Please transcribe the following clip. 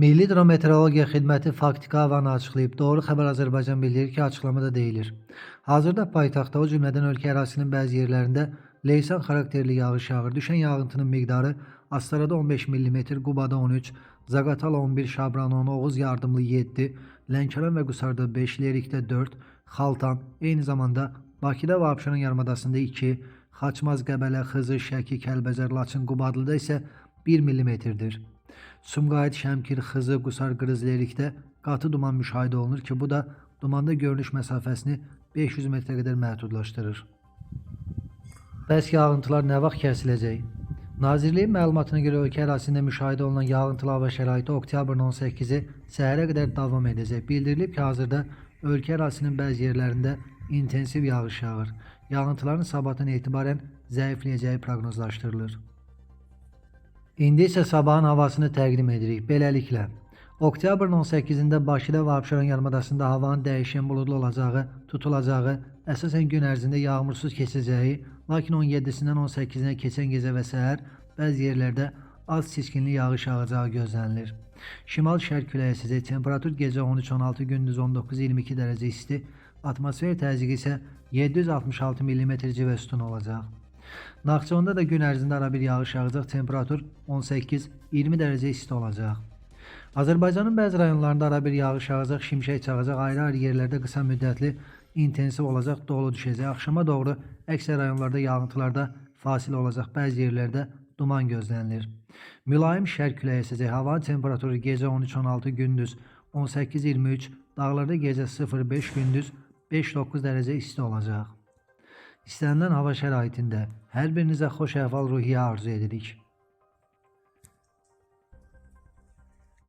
Milli Hidrometeorologiya Xidməti faktiki havanı açıqlayıb. Doğru Xəbər Azərbaycan bildirir ki, açıqlamada deyilir: Hazırda paytaxtda, o cümlədən ölkə ərazisinin bəzi yerlərində leysan xarakterli yağış yağır. Düşən yağıntının miqdarı Astarada 15 mm, Qubada 13, Zaqatala 11, Şabran 10, Oğuz Yardımlı 7, Lənkəran və Qusarda 5, Lerikdə 4, Xaltan, eyni zamanda Bakıda və Abşeron yarımadasında 2, Xaçmaz, Qəbələ, Xızı, Şəki, Kəlbəcər, Laçın, Qubadlıda isə 1 mm-dir. Sumqayıt, Şəmkir, Xızı, Qusar, Qırız, Lerikdə qatı duman müşahidə olunur ki, bu da dumanda görünüş məsafəsini 500 metrə qədər məhdudlaşdırır. Bəs yağıntılar nə vaxt kəsiləcək? Nazirliyin məlumatına görə ölkə ərazisində müşahidə olunan yağıntılı hava şəraiti oktyabrın 18-i səhərə qədər davam edəcək. Bildirilib ki, hazırda ölkə ərazisinin bəzi yerlərində intensiv yağış yağır. Yağıntıların sabahdan etibarən zəifləyəcəyi proqnozlaşdırılır. İndi isə sabahın havasını təqdim edirik. Beləliklə, oktyabrın 18-də Bakıda və Abşeron yarımadasında havanın dəyişən buludlu olacağı, tutulacağı, əsasən gün ərzində yağmursuz keçəcəyi, lakin 17-sindən 18-nə keçən gecə və səhər bəzi yerlərdə az seçkinli yağış yağacağı gözlənilir. Şimal-şərq küləyi əsəcək. Temperatur gecə 13-16, gündüz 19-22 dərəcə isti, atmosfer təzyiqi isə 766 mm civə sütunu olacaq. Naxçıvanda da gün ərzində arabir yağış yağacaq, temperatur 18-20 dərəcə isti olacaq. Azərbaycanın bəzi rayonlarında arabir yağış yağacaq, şimşək çaxacaq, ayrı-ayrı yerlərdə qısa müddətli intensiv olacaq, dolu düşəcək. Axşama doğru əksər rayonlarda yağıntılarda fasilə olacaq, bəzi yerlərdə duman gözlənilir. Mülayim şərq küləyi əsəcək. Havanın temperaturu gecə 13-16, gündüz 18-23, dağlarda gecə 0-5, gündüz 5-9 dərəcə isti olacaq. İstənilən hava şəraitində hər birinizə xoş əhval-ruhiyyə arzu edirik.